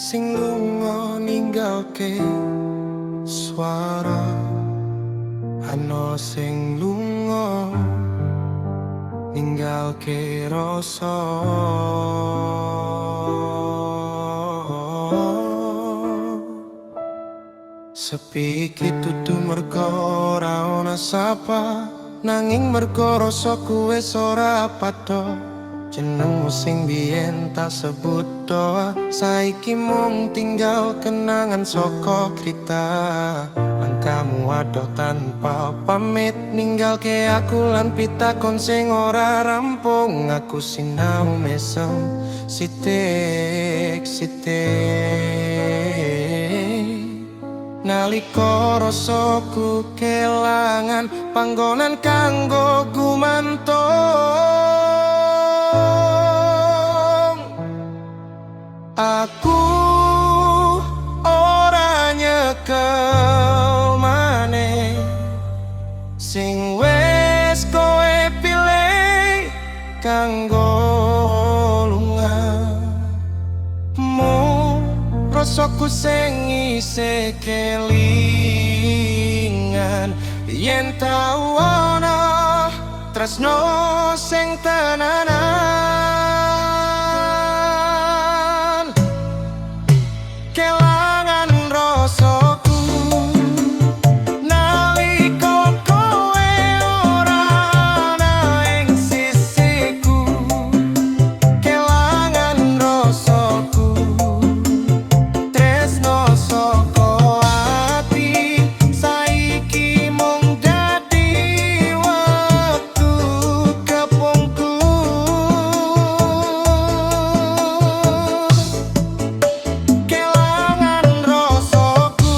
Sing lunga ninggalke swara, ana sing lunga ninggalke rasa. Sepi iki dudu mergo ora ana sapa, nanging mergo rasaku wis ora padha. Jenengmu sing biyen tak sebut doa, saiki mung tinggal kenangan saka crita. Langkahmu adoh tanpa pamit, ninggalke aku lan pitakon sing ora rampung. Aku sinau mesem sithik sithik nalika rasaku kelangan panggonan kanggo gumantung. Aku ora nyekel maneh sing wis kowe pilih kanggo lunga. Mung rasaku sing isih kelingan yen tau ana tresno sing tenanan. Kelangan rasaku nalika kowe ora ana ing sisiku. Kelangan rasaku, tresno saka ati saiki mung dadi wektu kepungkur. Kelangan rasaku,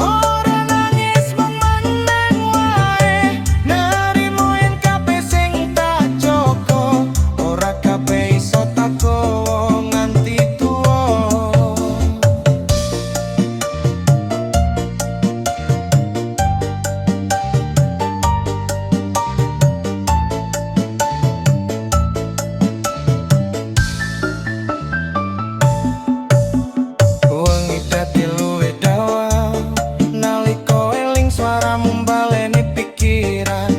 ora nangis, mung meneng wae, nerimo yen kabeh sing tak jaga ora kabeh iso tak gawa nganti tuwa. Wengi dadi luwih dawa nalika eling suaramu mbaleni pikiran.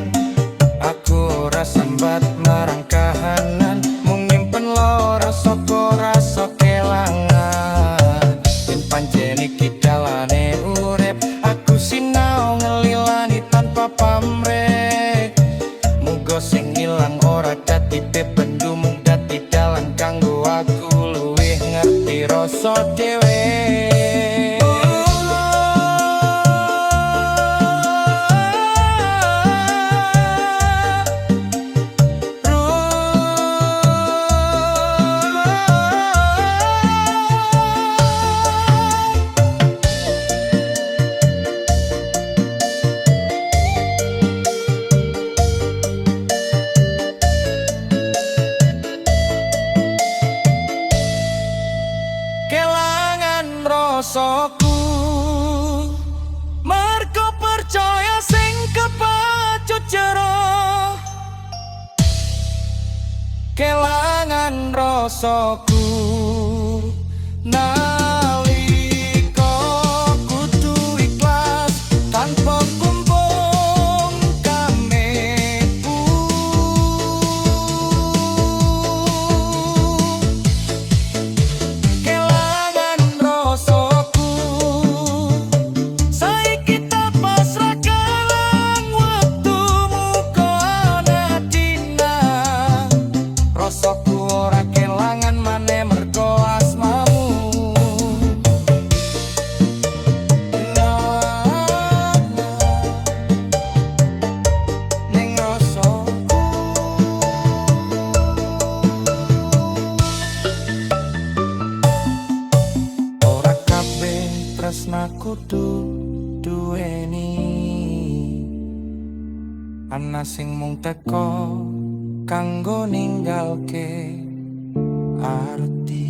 Aku ora sambat marang kahanan, mung nyimpen lara saka rasa kelangan. Yen pancen iki dalane urip, aku sinau ngelilani tanpa pamrih. Muga sing ilang ora dadi bebendu, mung dadi dalan kanggo aku luwih ngerti rasa dhewe. Kelangan rasaku mergo percaya sing kepacut jero. Kelangan rasaku nalika kudu ikhlas tanpa kumpung kameku. Kelangan rasaku saiki tak pasrah kelang wektu, muga ana dina rasaku ora kelangan maneh mergo asmamu. Ning rasaku ora kabeh tresnaku kudu duweni, ana sing mung teko kanggo ninggalke arti.